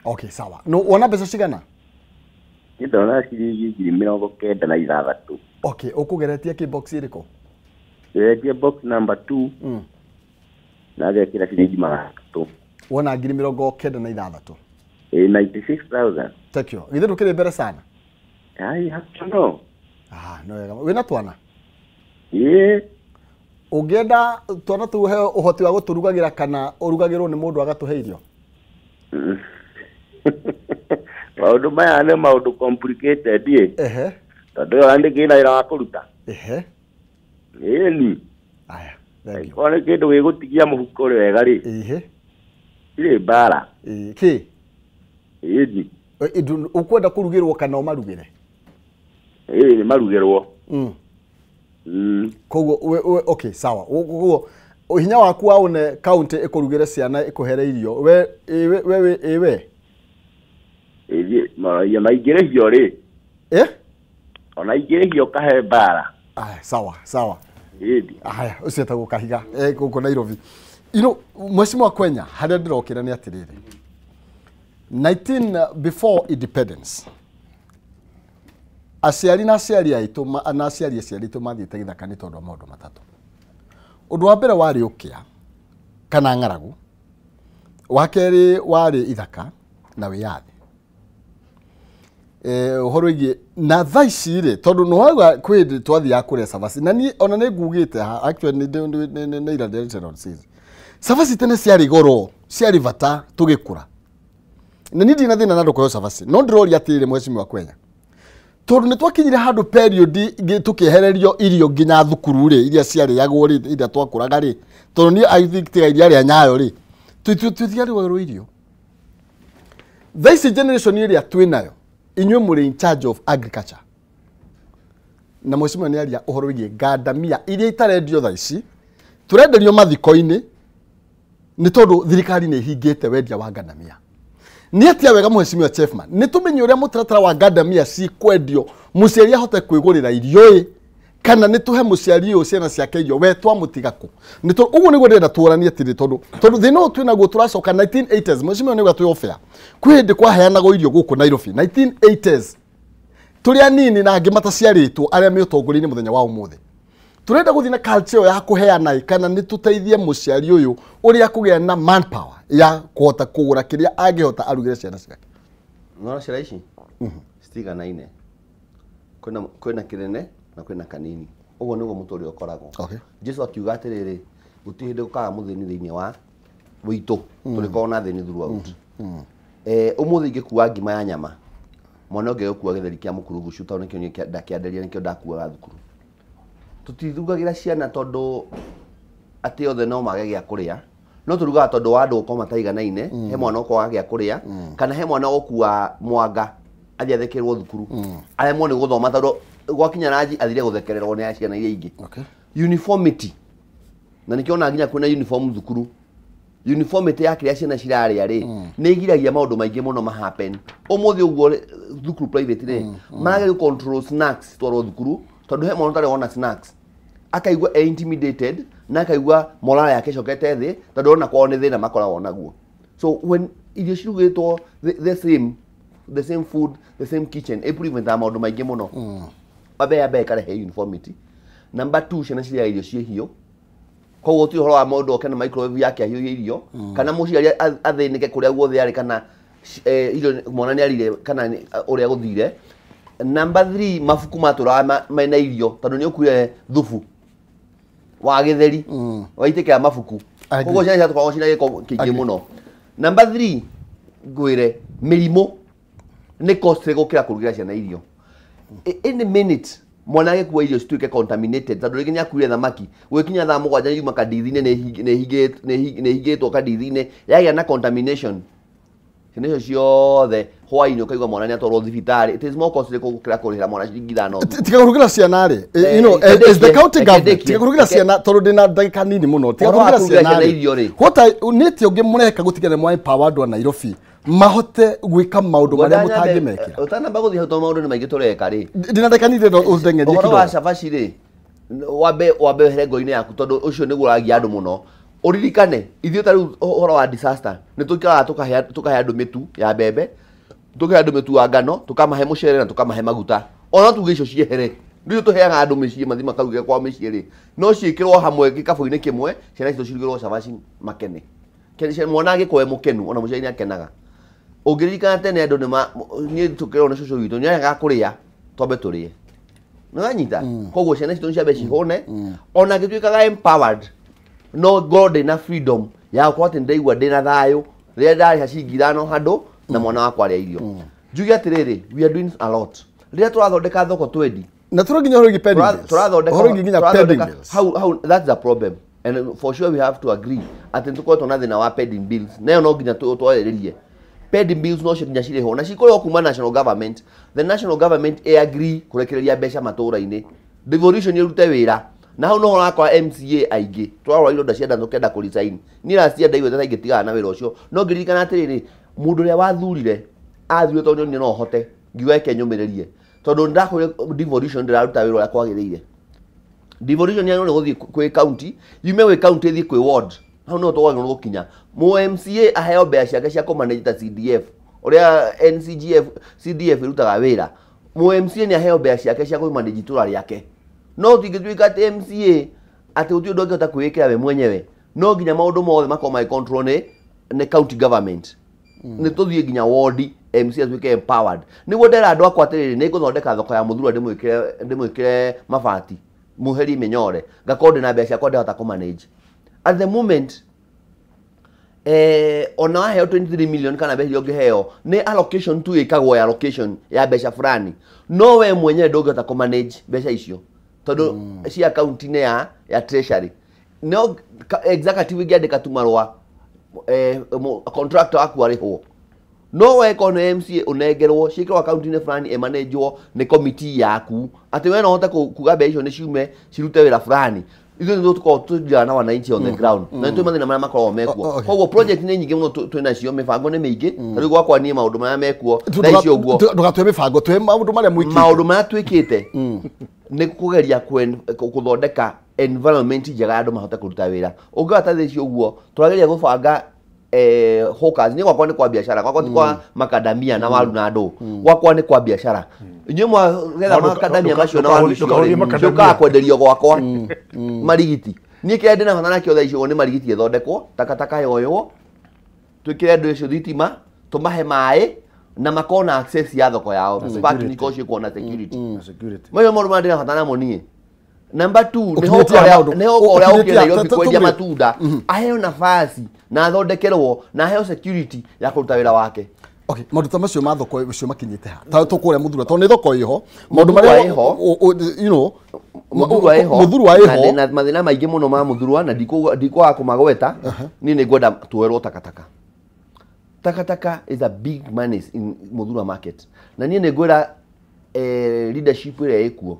Okay, sawa. No wona mbeca cigana? Ndona ciringi 96,000. Okay, ukugeretie ki box iriko? Geretie box number 2. Na ngekira ciringi 300. Wona 96,000. 96,000. Thank you. Githe ndukiri mbere sana? Ai, hakuno. Ah, no wega. Wina twana? Ĩĩ. Ũngĩenda twana tuhe ũhoti wa gũtũrugagĩra kana ũrugagĩrwo nĩ mũndũ agatũhe irio? Maũndũ maya nĩ maũndũ complicated ĩ. Ehe. Tondũ ona ndĩkĩrĩ na wĩra wa kũruta. Ehe. Ĩni. Aya, thank you. Korwo nĩ kĩndũ gĩgũtigia mũhuko ũrĩ wega rĩ. Ehe. Irĩ mbara. Ĩ, kĩ? Ĩni. Ũkwenda kũrugĩrwo kana ũmarugĩre? Ĩ, nĩ marugĩrwo. Koguo okay, sawa. Koguo hinya waku waone county ĩkũrugĩre ciana ĩkũhere irio. We we we we. Ĩ, ona ingĩrĩhio rĩ. Eh? Ona ingĩrĩhio kahe mbara. Aya, sawa, sawa. Ĩni. Aya, ũcio etagwo Kahiga gũkũ Nairobi. You know, Mheshimiwa Kwenya, harĩa ndĩrokĩra nĩ atĩrĩrĩ. 19 before independence. Aciari na aciari aitũ na aciari aciari aitũ mathiĩte gĩthaka nĩ tondũ wa maũndũ matatũ. Ũndũ wa mbere warĩ ũkĩa kana ng'aragu, wa kerĩ warĩ ithaka na wĩyathi. Ũhoro wĩgiĩ na thaa ici rĩ, tondũ nĩ wauga kwĩ hĩndĩ twathiaga kũrĩa cabaci, na niĩ ona nĩ ngugĩte haha, actually nĩ ira ndĩrĩte on season. Cabaci tene ciarĩ goro, ciarĩ bata tũgĩkũra. Na niĩ ndirĩ na thĩna na andũ kũheo cabaci, no ndĩroria atĩrĩrĩ Mheshimiwa Kwenya, tondũ nĩ twakinyire handũ period tũkĩehererio irio nginya thukuru rĩ, iria ciarĩagwo rĩ, iria twakũraga rĩ, tondũ niĩ I think tiga iria rĩa Nyayo rĩ, tũtiarĩagwo irio. Thaa ici generation ĩrĩa twĩ nayo, inyuĩ mũrĩ in charge of agriculture. Na Mheshimiwa nĩ aria ũhoro wĩgiĩ ngandamia iria itarendio thaa ici, tũrenderio mathiko-inĩ nĩ tondũ thirikari nĩ ĩhingĩte wendia wa ngandamia. Nĩ atia wega Mheshimiwa Chefman, nĩ tũmenye ũrĩa mũtaratara wa ngandamia cikwendio, mũciari ahote kwĩgũrĩra irio ĩ, kana nĩ tũhe mũciari ũyũ ciana ciake irio, we twamũtiga kũ? Nĩ tondũ ũguo nĩguo ndĩrenda tũranie atĩrĩ, tondũ thĩna ũyũ twĩnaguo tũracoka 1980s. Mheshimiwa nĩuga twĩ off air. Kwĩ hĩndĩ kwaheanagwo irio gũkũ Nairobi 1980s, tũrĩ anini na angĩ mataciarĩtwo arĩa me ũtongoria-inĩ mũthenya wa ũmũthĩ. Tũrenda gũthiĩ na culture ĩyo ya kũheana ĩ, kana nĩ tũteithie mũciari ũyũ ũrĩa kũgĩa na manpower ya kũhota kũgũra kĩrĩa angĩhota arugĩre ciana ciake. Nona ciana ici citiganaine, kwĩna kĩnene na kwĩna kanini. Ũguo nĩguo mũtũrĩre ũkoragwo. Okay. Jesu akiuga atĩrĩrĩ, gũtirĩ hĩndĩ gũkaga mũthĩni thĩinĩ wa witũ, tũrĩkoragwo na thĩni throughout. Ũmũthĩ ingĩkua ngima ya nyama, mwana ũngĩ agĩkua gĩtheri kĩa mũkurugucu, tondũ nĩkĩo niĩ ndakĩenderia, nĩkĩo ndakuaga thukuru. Tũtirugagĩra ciana tondũ atĩ othe no mage gĩa kũrĩa, no tũrugaga tondũ wa andũ gũkorwo mataiganaine. He mwana ũkwaga gĩa kũrĩa, kana he mwana ũgũkua mwanga athiĩ athekerwo thukuru, aremwo nĩ gũthoma tondũ gwakinya ranji athire gũthekererwo nĩ ciana iria ingĩ. Okay. Uniformity, na nĩkĩo ona nginya kwĩna uniform thukuru. Uniformity ya kĩrĩa ciana cirarĩa rĩ, nĩ ĩgiragia maũndũ maingĩ mũno ma happen. Ũmũthĩ ũguo rĩ, thukuru private rĩ, marageria control snacks twarwo thukuru, tondũ he mwana ũtarĩ wona snacks, akaigua e intimidated na akaigua morale yake ĩcokete thĩ, tondũ ona kwao nĩ thĩna makoragwo naguo. So when irio cirugĩtwo the same food, the same kitchen, ĩ preventaga maũndũ maingĩ mũno. Wambe ya mbere ĩkarehe uniformity. Number 2, ciana cirĩaga irio ciĩ hiũ, koguo ti ũhoro wa mũndũ oke na microwave yake ahiũhie irio, kana mũciari athĩnĩke kũrĩa guothe arĩ, kana irio mwana nĩ arire kana ũrĩa gũthire. Number 3, mabuku matũraga mena irio, tondũ nĩ ũkuire thubu wa gĩtheri waitĩkĩra mabuku, koguo ciana ciatũkoragwo ciĩna gĩko kĩingĩ mũno. Number 3, ngwĩre mĩrimũ nĩ costly gũkĩra kũrugĩra ciana irio. Any minute mwana agĩkua irio cituĩke contaminated, tondũ rĩngĩ nĩ akuire thamaki, gwĩkinya thaa 7 yuma kandithi-inĩ, nĩ ĩhingĩtwo kandithi-inĩ, yagĩa na contamination. Ciana icio ciothe hwaĩ-inĩ ũkaigua mwana nĩ atwarwo thibitarĩ. It is more costly gũkĩra kũrĩhĩra mwana ciringi 5. Tiga kũrugĩra ciana rĩ, you know, is the county government, tiga kũrugĩra ciana tondũ ndĩna ndagĩka nini mũno. Tiga Ũhoro wa kũrugĩra kũrugĩra ciana ciana rĩ. irio rĩ. What I nĩ atĩa ũngĩ mũreka gũtigĩrĩra mwa empower andũ a Nairobi mahote gwĩka maũndũ marĩa mũtangĩmekĩra? Ũtanamba gũthiĩ hau, tondũ maũndũ nĩ maingĩ tũreka rĩ. Ndĩna ndagĩka nini ndĩrenda ũndeng'erie Ũhoro wa kidogo. cabaci rĩ, wambe wehere ngoro-inĩ yaku, tondũ ũcio nĩguo ũragia andũ mũno. Ũririkane ithuĩ ta rĩu ũhoro wa disaster nĩ tũikaraga tũkahe andũ mĩtu ya mbembe, tũkahe andũ mĩtu wa ngano, tũkamahe mũcere na tũkamahe maguta. Ona tuge icio ciehere rĩu tũheaga andũ mĩciĩ mathiĩ makaruge kwao mĩciĩ rĩ, no ciĩkĩrwo hamwe gĩkabũ-inĩ kĩmwe, ciana citũ cirugĩrwo cabaci makene. Mwana angĩkorwo e mũkenu ona mũciari nĩ akenaga. Ũngĩririkana tene andũ nĩ niĩ tũkĩrwo nĩ cũcũ witũ nĩ aregaga kũrĩa twambe tũrĩe. Nĩwanyita? Koguo ciana citũ nĩciambe cihũne ona ngĩtuĩkaga empowered no ngorwo ndĩna freedom ya gũkorwo atĩ nĩndaigua ndĩna thayũ rĩrĩa ndarĩha ciringi 5 handũ na mwana wakwa arĩa irio. Njuge atĩrĩrĩ, we are doing a lot. Rĩrĩa tũrathondeka thoko twendi na tũrĩa ũhoro wĩgiĩ pending bills. Ũhoro wĩgiĩ nginya pending bills. How that's the problem, and for sure we have to agree atĩ nĩtũkoretwo na thĩna wa pending bills, nayo no nginya twarĩrĩrie. Pending bills no nginya cirĩhwo na cikorwo kuma national government. The national government ĩ agree kũrekereria mbeca matũra-inĩ, devolution ĩrute wĩra, na hau no ũrakora MCA aingĩ twarora ironda cia nda tũkenda kũ resign. Niĩ last year ndaiguĩte ta ingĩtigana na wĩra ũcio, no ngĩririkana atĩrĩrĩ, mũndũ ũrĩa wathurire athurire tondũ nĩonire no hote, ngiuga reke nyũmĩrĩrie tondũ nĩndakorire devolution ndĩraruta wĩra ũrĩa kwagĩrĩire. Devolution yagĩrĩirwo nĩ gũthiĩ kwĩ county, yume gwĩ county ĩthiĩ kwĩ ward, hau nĩho twagĩrĩirwo gũkinya. Mũ MCA aheo mbeca ciake cia kũmanage ta CDF ũrĩa NCGF CDF ĩrutaga wĩra. Mũ MCA nĩ aheo mbeca ciake cia kũmanage itũra rĩake. No tũtingĩtuĩka atĩ MCA atĩ gũtirĩ ũndũ ũngĩhota kwĩĩkĩra we mwenyewe, no nginya maũndũ mothe makorwo magĩ control nĩ county government. Nĩ tũthiĩ nginya ward MCA atuĩke empowered. Nĩguo ndera andũ akwa atĩrĩrĩ, nĩ ngũthondeka thoko ya Mũthurwa ndĩmwĩkĩre mabati muherie mĩnyore, ngakorwo ndĩna mbeca ciakwa ndĩhota kũ manage. At the moment ona waheo 23 million kana mbeca iria ũngĩheo nĩ allocation tu ĩkagwo ya allocation ya mbeca fulani, no we mwenyewe ndũngĩhota kũ manage mbeca icio tondũ cia account-inĩ ya treasury. No executive ĩngĩandĩka tu marũa contractor waku arĩhwo, no we korwo nĩ MCA ũnengerwo ciĩkĩrwo account-inĩ fulani ĩmanenjwo nĩ committee yaku atĩ we no ũhote kuga mbeca icio nĩ ciume cirute wĩra fulani. Ithuĩ nĩ tũkoragwo tũthiaga na wananchi on the ground na nĩ tũĩ mathĩna marĩa makoragwo mekuo. Koguo project nĩ nyingĩ mũno twĩ nacio, mĩbango nĩ mĩingĩ. Ta rĩu gwakwa niĩ maũndũ marĩa mekuo thaa ici ũguo ndũgatue mĩbango, tũhe maũndũ marĩa mwĩkĩte. Maũndũ marĩa twĩkĩte nĩ kũgeria gũthondeka environment njega ya andũ mahote kũruta wĩra. Ũngĩona ta thaa ici ũguo tũrageria gũbanga hawkers. Niĩ gwakwa nĩ kwa biacara, gwakwa ti kwa makadamia na waru na ndũ, gwakwa nĩ kwa biacara. Inyuĩ mwagetha makadamia macio na waru icio rĩ, ciũkaga kwenderio gwakwa marigiti. Niĩ kĩrĩa ndĩna bata nakĩo thaa ici ũguo nĩ marigiti ĩthondekwo, takataka yoywo, twĩkĩre andũ icio thitima, tũmahe maĩ na makorwo na access ya thoko yao, spark nĩkorwo ciĩkuo na security. Macio maũndũ marĩa ndĩna bata namo niĩ. Number 2, nĩ hoka ũrĩa ũkire Nairobi kwendia matunda aheo nafasi na athondekerwo na aheo security ya kũruta wĩra wake. Okay, maũndũ ta macio ma thoko icio makinyĩte ha? Ta tũkũrĩa Mũthurwa tondũ nĩ thoko ĩho, maũndũ marĩa you know, Mũthurwa ĩho, Mũthurwa ĩho na mathĩna maingĩ mũno ma Mũthurwa na ndikwaga kũmagweta. Niĩ nĩ ngwenda tuoerwo takataka. Takataka is a big menace in Mũthurwa market, na niĩ nĩ ngwĩra leadership ĩrĩa ĩkuo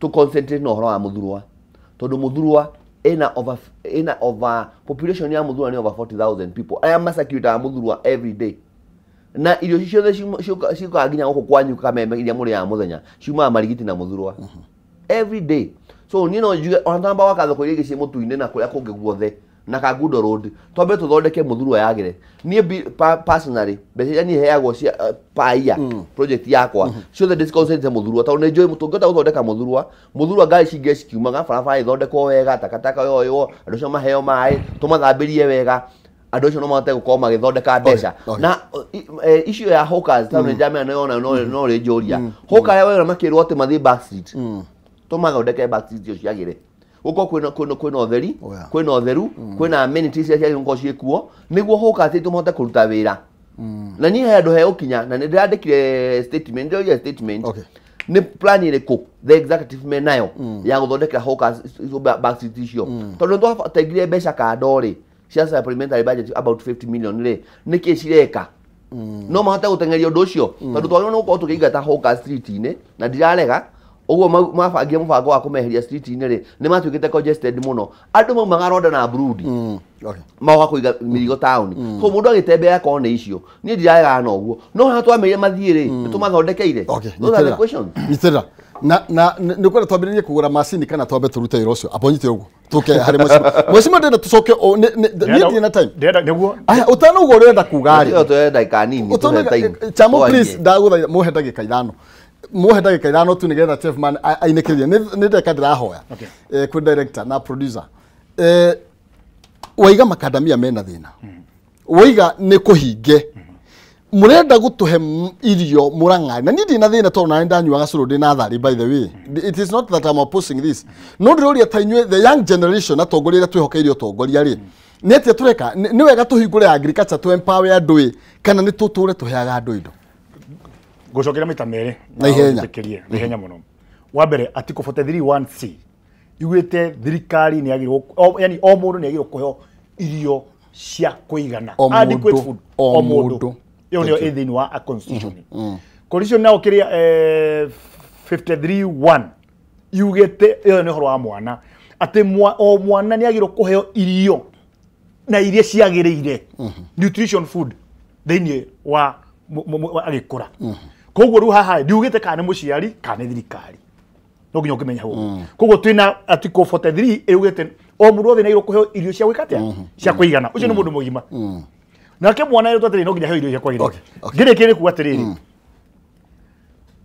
to concentrate na ũhoro wa Mũthurwa tondũ Mũthurwa ĩna over population ya Mũthurwa nĩ over 40,000 people aya masecuritaga Mũthurwa every day, na irio ciothe ciũkaga nginya gũkũ kwanyu Kameme iria mũrĩaga mũthenya ciumaga Marigiti na Mũthurwa every day. So niĩ no njuge ona tamba waka thoko iria ingĩ ciĩ mũtu-inĩ na kũrĩa kũngĩ guothe na Kangundo Road twambe tũthondeke Mũthurwa yagĩre. Niĩ personally mbeca iria niĩ heagwo cia paia project yakwa ciothe ndĩciconcentrate Mũthurwa tondũ nĩ njũĩ tũngĩhota gũthondeka Mũthurwa, Mũthurwa ngari cingĩ cikiumaga barabara ĩthondekwo wega, takataka yoywo, andũ acio maheo maĩ, tũmathambĩrie wega, andũ acio no mahote gũkorwo magĩthondeka mbeca. Na issue ya hawkers tondũ nĩ ndamenya nĩyona no rĩnjũria hawker arĩa wona makĩrwo atĩ mathiĩ back street, tũmathondeke back street icio ciagĩre, gũkorwo kwĩna ũtheri, kwĩna ũtheru, kwĩna amenities iria ciagĩrĩirwo gũkorwo ciĩkuo nĩguo hawkers aitũ mahote kũruta wĩra. Na niĩ he handũ hegũkinya na nĩ ndĩrandĩkire statement, ndĩroire statement nĩ plan ĩrĩkũ the executive menayo ya gũthondekera hawkers back street icio, tondũ nĩtwatengire mbeca kando rĩ cia supplementary budget about 50 million rĩ, nĩkĩ cireka no mahote gũteng'eria ũndũ ũcio tondũ twagĩrĩirwo nĩ gũkorwo tũkĩingata hawkers street-inĩ na ndirarega ũguo mabangire mũbango wa kũmeheria street-inĩ rĩ, nĩ matuĩkĩte congested mũno, andũ maumaga Rwanda na Burundi magoka kũiga mĩrigo taũni, koguo mũndũ agĩtembea akorwo nĩ icio. Niĩ ndiraregana na ũguo, no haha twameire mathiĩ rĩ, nĩ tũmathondekeire. Those are the questions. Nyitĩrĩra. Na nĩ kwenda twambĩrĩrie kũgũra macini kana twambe tũrute wĩra ũcio abonyite ũguo tũke harĩ mheshimiwa. Mheshimiwa ndĩrenda tũcoke niĩ ndirĩ na time. Ndĩrenda nĩguo. Aya ũtanauga ũrenda kuga rĩ. Ĩyo tũhe ndagĩka nini, tũhe time. Chamo please ndagũthaitha mũhe ndagĩka ithano. Mũhe ndagĩka ithano tu nĩgetha Chiefman ainĩkĩrĩrie. Nĩ ndagĩka ndĩrahoya. Kwĩ director na producer. Waiga makadamia mena thĩna. Waiga nĩ kũhinge. Murenda gutuhe irio Murang'a na niĩ ndina thĩna tondũ nani ndanyuaga cũrũ ndĩ natharĩ, by the way it is not that I'm opposing this, no ndĩroria ta inyuĩ the young generation atongoria arĩa twĩhokeire ũtongoria rĩ, nĩ atĩa tũreka? Nĩ wega tũhingũre agriculture tu empower andũ ĩ, kana nĩ tũtũre tũheaga andũ indo? Ngũcokera maita merĩ na ihenya. Na ihenya mũno. Wa mbere Article 43(1)(c) yugĩte thirikari nĩ yagĩrĩirwo, yani o mũndũ nĩ agĩrĩirwo kũheo irio cia kũigana, adequate food, o mũndũ. Ĩyo nĩyo ĩ thĩinĩ wa constitution. Constitution nayo kĩrĩa 53(1) yugĩte, ĩyo nĩ ũhoro wa mwana, atĩ o mwana nĩ agĩrĩirwo kũheo irio na iria ciagĩrĩire, nutrition food, thĩinĩ wa agĩkũra. Koguo rĩu haha ndiugĩte kana nĩ mũciari kana nĩ thirikari, no nginya ũkĩmenya hau. Koguo twĩna Article 43 ĩugĩte o mũndũ wothe nĩ agĩrĩirwo kũheo irio cia gwĩka atĩa, cia kũigana. Ũcio nĩ mũndũ mũgima. Nake mwana ĩrĩtwo atĩrĩrĩ, no nginya aheo irio cia kwagĩrĩire. Ngĩrĩkie nĩ kuga atĩrĩrĩ,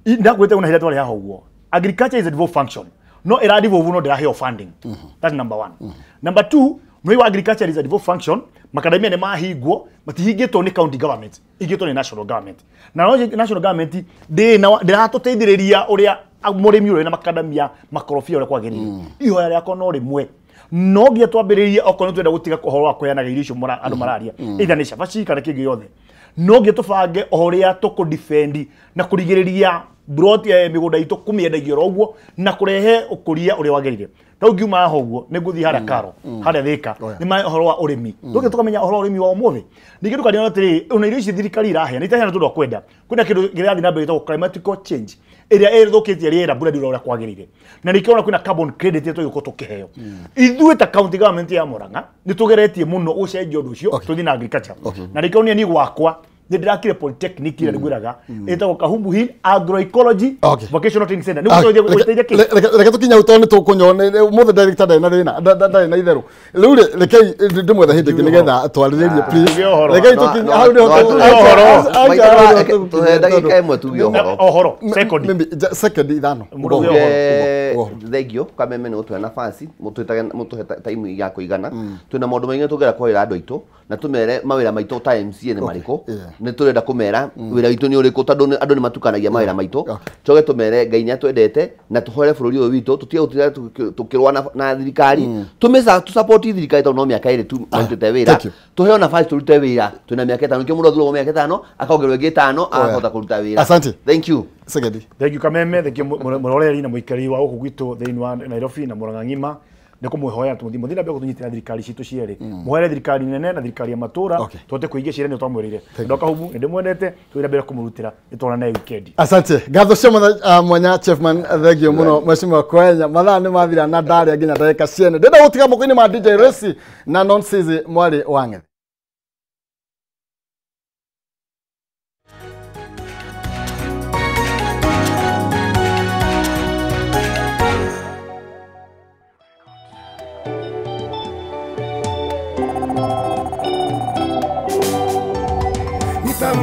ndakwĩte ona hĩrĩa twarĩ haha ũguo, agriculture is a devolved function, no ĩra devolve no ndĩraheo funding. That's number one. Number two, no agriculture is a devolved function, makadamia nĩ mahingwo, matihingĩtwo nĩ county government, ihingĩtwo nĩ national government. Na national government ndĩratũteithĩrĩria ũrĩa mũrĩmi ũrĩa na makadamia makorobia ũrĩa kwagĩrĩire. Ihoya rĩakwa no rĩmwe, no nginya twambĩrĩrie okorwo nĩ twenda gũtiga ũhoro wa kũheanaga irio icio andũ mararia, either nĩ cabaci kana kĩngĩ gĩothe, no nginya tũbange ũrĩa tũkũdefend na kũrigĩrĩria broti ya mĩgũnda itũ kũmĩendagia oro ũguo na kũrehe ũkũria ũrĩa wagĩrĩire. Ta rĩu ngiuma haha ũguo nĩ ngũthiĩ harĩa Karo, harĩa Thĩka, nĩ maĩ ũhoro wa ũrĩmi. Tũke tũkamenya ũhoro wa ũrĩmi wa ũmũthĩ. Ningĩ tũkariona atĩrĩrĩ, ona irio ici thirikari iraheana itaheana tondũ wa kwenda. Kwĩna kĩndũ kĩrathiĩ na mbere gĩtagwo climatical change, ĩrĩa ĩthũkĩtie rĩera, mbura ndĩraura ũrĩa kwagĩrĩire. Na nĩkĩo ona kwĩna carbon credit ĩrĩa tũgĩkorwo tũkĩheo. Ithuĩ ta county government ya Murang'a nĩ tũgeretie mũno gũcenjia ũndũ ũcio, tũthiĩ na agriculture. Na nĩkĩo niĩ gwakwa nĩ ndĩrakire polytechnic ĩrĩa ngwĩraga ĩtagwo Kahumbu Hill Agroecology Vocational Training Center. Nĩguo kĩ? Reke tũkinye hau tondũ nĩ tũkũnyona ũmũthĩ director ndarĩ na thĩna, ndarĩ na itherũ. Rĩu rĩ, rekei ndĩmwethe hĩndĩ ĩngĩ nĩgetha twarĩrĩrie please. Rekei tũkinye hau nĩho tũhe ndagĩka ĩmwe tuge ũhoro. Ũhoro, second. Second ithano. Thengio Kameme nĩ gũtũhe nafasi, mũtũhe time ya kũigana. Twĩna maũndũ maingĩ tũngĩenda kwarĩra andũ aitũ na tũmere mawĩra maitũ ta MCA nĩ marĩkũ. Nĩ tũrenda kũmera wĩra witũ nĩ ũrĩkũ tondũ andũ nĩ matukanagia mawĩra maitũ. Tũge tũmere Ngai nĩ atwendete na tũhoere bũrũri ũyũ witũ, tũtige gũtinda tũkĩrũa na thirikari. Tũmĩca tũsupport thirikari tondũ no mĩaka ĩrĩ tu marutĩte wĩra. Tũheo nafasi tũrute wĩra. Twĩna mĩaka ĩtano, nĩkĩo mũndũ athuragwo mĩaka ĩtano, akongerwo ĩngĩ ĩtano, akahota kũruta wĩra. Asante. Thank you. Second. Thank you Kameme, thank you mũroreri na mũikari wa gũkũ gwitũ thĩinĩ wa Nairobi na Murang'a ng'ima. Nĩ kũmwĩhoya tũmũthiĩ mũthiĩ na mbere gũtũnyitĩra thirikari citũ cierĩ, mũhoere thirikari nene na thirikari ya matũra, tũhote kũhingia ciĩranĩro twamwĩrĩire. Andũ a Kahubu nĩ ndĩmwendete, tũthiĩ na mbere kũmũrutĩra, nĩ tuonane weekend. Asante. Ngatho cia mwanya Chiefman, thank you mũno Mheshimiwa Kwenya. Mathaa nĩ mathira na ndarĩa nginya ndagĩka ciene. Ndĩrenda gũtiga moko-inĩ ma DJ Resi na Nonsizi mwarĩ wa Ng'ethe.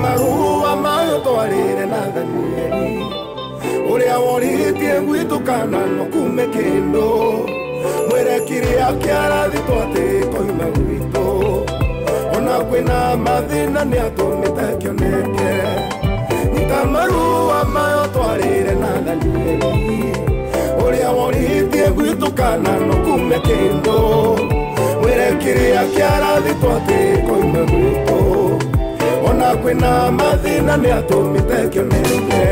Marua mayo twarire na Danieli uria woritie gwitũ kana no kume kĩndũ mwĩre kĩrĩa kĩarathitwo atĩ koima gwitũ ona kwĩna mathĩna nĩatũmĩte kĩoneke nyita marua mayo twarire na Danieli uria woritie gwitũ kana no kume kĩndũ mwĩre kĩrĩa kĩarathitwo atĩ koima gwitũ ona kwĩna mathĩna nĩatũmĩte kĩoneke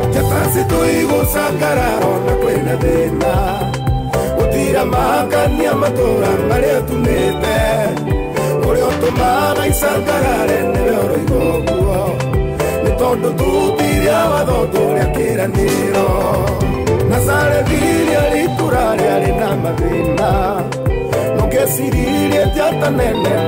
njata citũ igũcangarara ona kwĩna thĩna gũtira makania matũra marĩa tumĩte ũrĩa ũtũmaga icangarare nĩwe ũroiga ũguo nĩ tondũ tutiria watho tũrĩa kĩranĩro Nazarethi rĩarĩ itũra rĩarĩ na mathĩna nũngĩciririe njata nene.